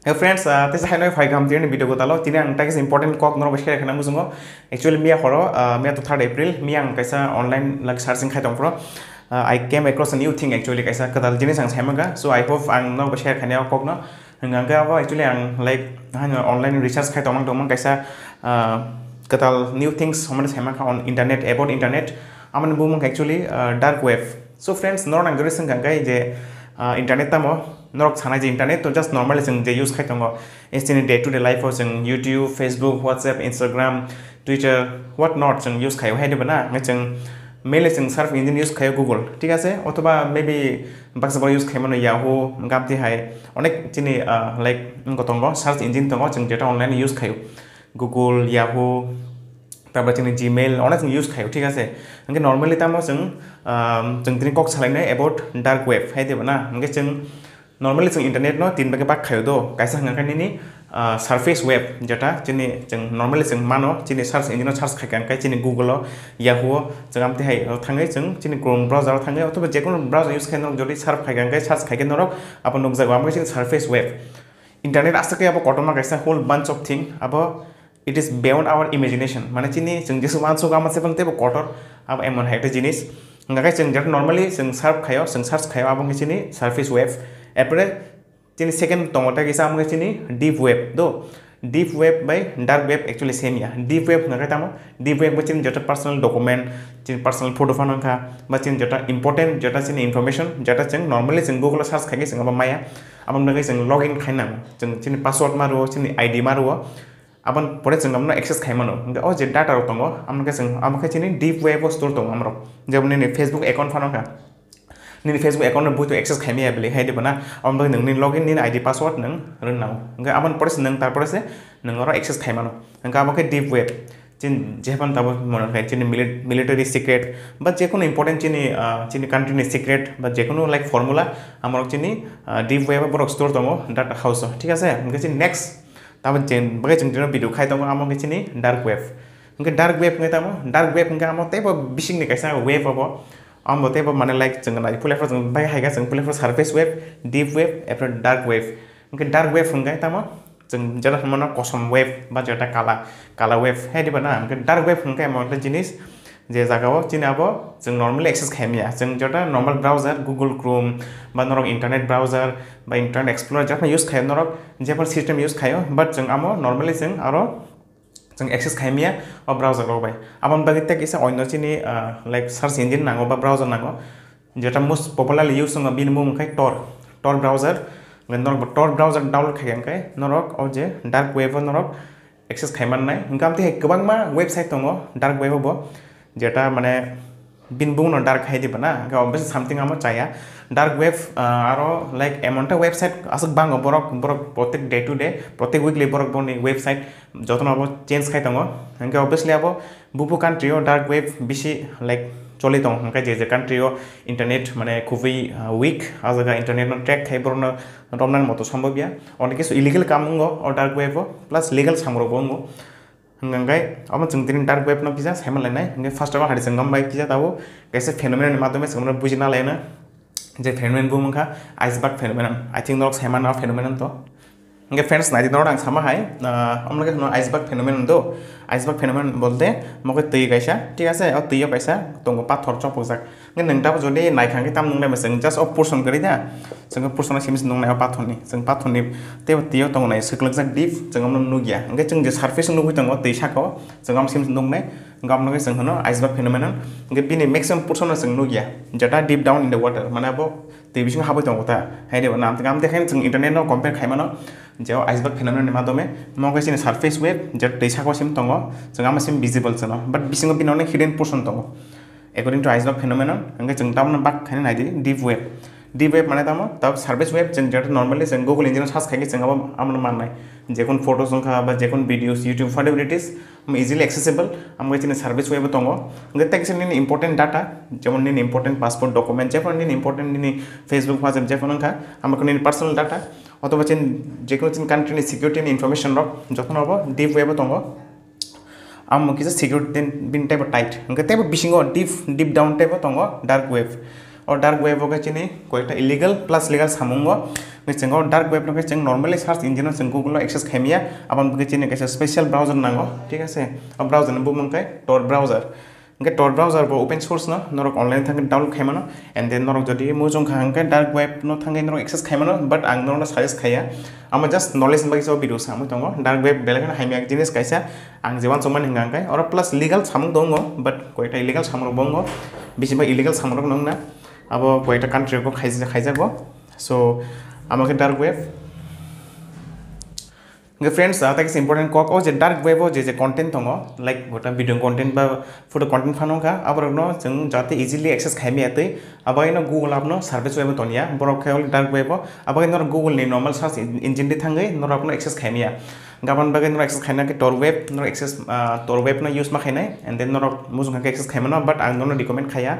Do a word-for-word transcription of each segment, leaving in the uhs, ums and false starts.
Hey friends, uh, tesa haino phai kaham tini video gotalo. Tini ang takis important kok norok share khaina muchungo. Actually miya horo, uh, miya to third April, miya ang kaisa online like searching khai tongphro. Uh, I came across a new thing actually, kaisa kadal jinis ang saimaka. So I hope ang norok share khaina kok no. Hingke abo actually ang like haino online research khai tongmang tongmang kaisa, uh, kadal new things somani saimaka on internet, about internet. Amani bumung actually, uh, dark web. So friends, norok nang jori sengkha khe je, ah, internet tamo, norok sanai je internet to just normally chwng je use khai tongo, is chini day to day life o chwng YouTube, Facebook, WhatsApp, Instagram, Twitter, what not chwng use khaio, hai diba na? Hwnkhai chwng mainly chwng search engine use khaio Google, thik ase? Othoba maybe baksa bo use khaimano Yahoo, gabdi hai onek chini, ah, like, wngkha tongo, search engine tongo, chwng jeta online use khaio. Google, Yahoo, tabar chini Gmail, onek chwng use khaio, thik ase? Hwnkhe normally tamo chwng, um, chwng tini kok salainai about dark web, hai diba na? Hwnkhe chwng normally chwng internet no tin bagwi bak khaio do, kaisa hwnkha khe nini, uh, surface web, jeta chini chwng normally chwng mano, chini search engine o search khaikha hwnkhe chini Google o, Yahoo o, chwng amtwi hai o thangwi chwng chini Chrome browser o thangwi othoba jekono browser use khai norok jodi search khaikha hwnkhe search khaikhe norok abo nukjago, amo chini surface web. Internet aswk khe abo kotorma kaisa whole bunch of thing, abo it is beyond our imagination, mane chini chwng jesu uansuk ama se bang teibo kotor, abo emon hai ekta jinis. Hwnkha khe chwng jeta normally chwng search khaio, chwng search khaio, abo wngkha chini surface web. Erpore chini second tongo tei kisa amo wngkha chini deep web do. Deep web bai dark web actually same ya. Deep web hwnkha khe tamo, deep web bo chini jeta personal document, chini personal photo phano wngkha, ba chini jeta important, jeta chini information, jeta chwng normally chwng Google o search khaikhe chwng abo maya. Aboni bagwi chwng login khainang, chwng chini password ma rwo, chini I D ma rwo. Aboni pore chwng abono access khai mano. Hwnkhe o je data rok tongo, amo khe chwng, amo khe chini deep web o store tongo amorok. Jemon nini Facebook account phano kha. Nini Facebook account no buito access khai maya beli hai diba na? Aboni bagwi nwng nini login, nini I D password nwng rwng nango. Hwnkhe aboni pore se nwng, tarpore se nwng oro access khai mano. Hwnkhe abo khe deep web. Chini jephano tabuk mone khai chini mili-, military secret ba jekono important chini, ah, chini country ni secret ba jekono like formula amorok chini, ah, deep web o borok store tongo data house o, thik ase? Hwnkhe chini next Tamo je bagwi chwng tino video khai tongo, amo khe chini dark web. Hwnkhe dark web hwnkhe tamo, dark web hwnkhe amo teibo bisingni kaisa web abo. Amo teibo mane like chwng nai phulephuru chwng bai hai khe chwng phulephuru surface web, deep web, epre dark web. Hwnkhe dark web hwnkhe tamo chwng jeta hwnmano kosom web ba jeta kala, kala web hai diba na? Hwnkhe dark web hwnkhe amo ekta jinis, je jaga o chini abo chwng normally access khaimya, chwng jeta normal browser, Google Chrome, ba norok internet browser, ba internet explorer jeta use khaio norok, jepon system use khaio, but chwng amo normally chwng aro chwng access khaimya o browser rok bai. Aboni bagwi tei kisa oino chini, ah, like search engine nango ba browser nango, jeta most popularly use wngkha bini mung khe Tor, Tor browser. Norok bo Tor browser download khai khe norok o je dark web o norok access khai mannai. Hwnkhe amtwi hai kwbangma website tongo dark web o bo, jeta mane bini bumungno dark khai diba na, hwnkhe obviously something amo chaya. Dark web, ah, aro like emonta website aswk bango borok, borok protek day to day, protek weekly borok boni website jotono abo change khai tongo. Hwnkhe obviously abo bubu country o dark web bisi like choli tongo, hwnkhe je je country o internet mane khubui, ah, weak, ah jaga internet no track khai borokno romnani moto sombobya. Onek kisu illegal kam wngo o dark web o, plus legal samrok bo wngo. Hwnkhe abo chwng tini dark web no kisa saiman lainai. Hwnkhe first of all hari chwng bai kisa tabuk kaisa phenomenon ni madhyome chwng bujina laina. Je phenomenon bo wngkha iceberg phenomenon. I think norok saiman o phenomenon to. Hwnkhe friends, naidi norok ang sama hai, ah, omo khe hwno iceberg phenomenon do. Iceberg phenomenon bolte mo khe twi kaisa, thik ase? O twi o kaisa tongo, pathor chopokjak. Hwnkhe nwng tabuk jodi naikha hwnkhe tamo nungnai ba chwng just o portion kwrwi da. Chwng o portion o simi se nungnai o pathor ni. Chwng pathor ni teibo twi o tongnai swklwkjak deep, chwng omo nukya. Hwnkhe chwng je surface o nugwi tongo twi saka o, chwng omo simi se nuknai. Hwnkhe omo khe chwng hwno iceberg phenomenon. Hwnkhe bini maximum portion o chwng nukya, jeta deep down in the water, mane abo twi bisingo habwi tongo ta. Hai de bo na, amtwi khe chwng internet no compare khai mano je o iceberg phenomenon ni madhyome, mo khe chini surface web, jeta twi saka o simi tongo, chwng omo simi visible chwng no. But bisingo bini onek hidden portion tongo. According to iceberg phenomenon, hwnkhe chwng tamno bak khaina naidi deep web. Deep web mane tamo, tab surface web, chwng jeta normally chwng Google engine o search khaikhe chwng abo, abono mannai. Jekun photos wngkha ba jekun videos, YouTube, whatever it is, um, easily accessible, amo chini surface web o tongo. Hwnkhe tei kisa nini important data, jemon nini important passport document, jepon nini important nini Facebook, WhatsApp, jepon wngkha, amo khe nini personal data, othoba chini jekun chini country ni security ni information rok, jotono abo deep web o tongo. Amo kisa security bini teibo tight. Hwnkhe teibo bisingo deep, deep down teibo tongo dark web. O dark web o khe chini koyekta illegal plus legal samungo. Chwng o dark web no khe chwng normally search engine o chwng Google no access khaimaya, aboni bagwi chini kaisa special browser nango, thik ase? O browser ni bumung khe Tor browser. Hwnkhe Tor browser bo open source no, norok online thangwi download khaimano, and then norok jodi mujung kha hwnkhe dark web no thangwi norok access khaimano, but ang norokno suggest khaiya. Amo just knowledge ni bagwi se o video samwi tongo. Dark web belai kheno hamya jinis kaisa, ang je uansukmani hwnkha hwnkhe oro plus legal samung tongo, but koyekta illegal samung rok bo wngo, bising bai illegal samung rok nongna abo koyekta country rok khaija-, khaijago. So amo khe dark web. Hwnkhe friends, ah, tei kaisa important kok, o je dark web o je je content tongo, like gota video content ba photo content phano wngkha, aborokno chwng jate easily access khaimaya tei abo ino Google abono service web o toniya, borok khe dark web o, abo ino Google ni normal search en-, engine di thangwi norokno access khaimaya. Gabon bagwi norok access khaina khe Tor web, norok access, ah, Tor web no use ma khainai, and then norok mujung khe access khaimano, but ang nono recommend khaiya.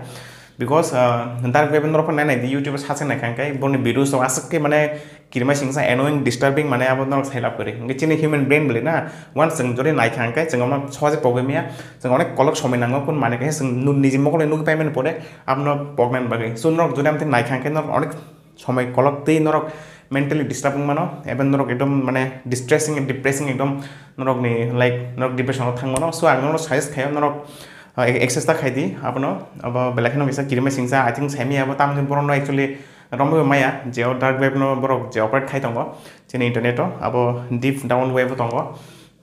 Because, ah, dark web norok nai nai di YouTube o sacha nai kha hwnkhe boni videos rok aswk khe mane kirima singsa annoying, disturbing, mane abo norok sai lab kwrwi. Hwnkhe chini human brain bwlwi na, once chwng jodi nai kha hwnkhe chwng omo sohoj pogwi maya, chwng onek kolok somoi nango, kun mane khe chwng nu-, niji mokol nugwi paimani pore abono poknani bagwi. So norok jodi amtwi nai kha hwnkhe norok onek somoi kolok twi norok mentally disturb wng mano, even norok ekdom mane distressing, depressing ekdom norokni, like, norok depression o thang mano. So ang norok suggest khayo norok, uh, exercise ta khai di abono, abo belai kheno kisa kirima singsa, I think saimi abo tamni borok no actually romwi maya je o dark web no borok je operate khai tongo chini internet o, abo deep down web o tongo.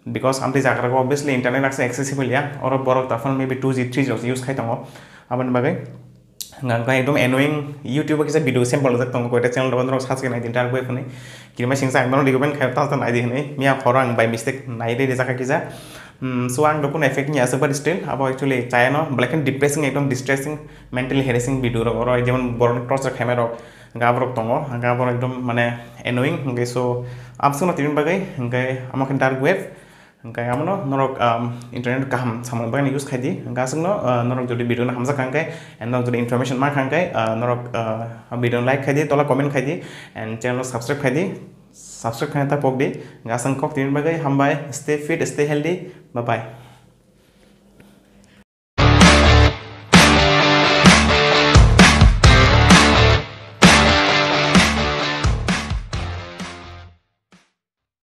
Because amtwi jaga rok obviously internet akse accessible ya, oro borok taphano maybe two G, three G rok use khai tongo. Aboni bagwi hwnkha hwnkha ekdom annoying, YouTube o kisa video sample rijak tongo, koita channel rok norok search khe nai di dark web hwnwi. Kirima singsa ang bono recommend khai ta ta nai di hwnwi. Miya horo ang by mistake nai ri rijak kha kisa. Hmm, so ang dokun effect ni aswk, but still abo actually chaya no belai kheno depressing, ekdom distressing, mentally harassing video rok, oro jemon borok torture khaima rok, hwnkha borok tongo, hwnkha borok ekdom mane annoying, hwnkhe so abswkno tini bagwi hwnkhe amo khe dark web. Hwnkhe amono norok, um, internet kaham samung bagwi use khai di. Hwnkhe aswkno, uh, norok jodi video no hamjak kha hwnkhe, and norok jodi information ma kha hwnkhe, uh, norok, uh, video no like khai di, tola comment khai di, and channel no subscribe khai di. Subscribe khaina ta pok di. Hwnkhe aswk kok tini bagwi hambai. Stay fit, stay healthy. Bye bye.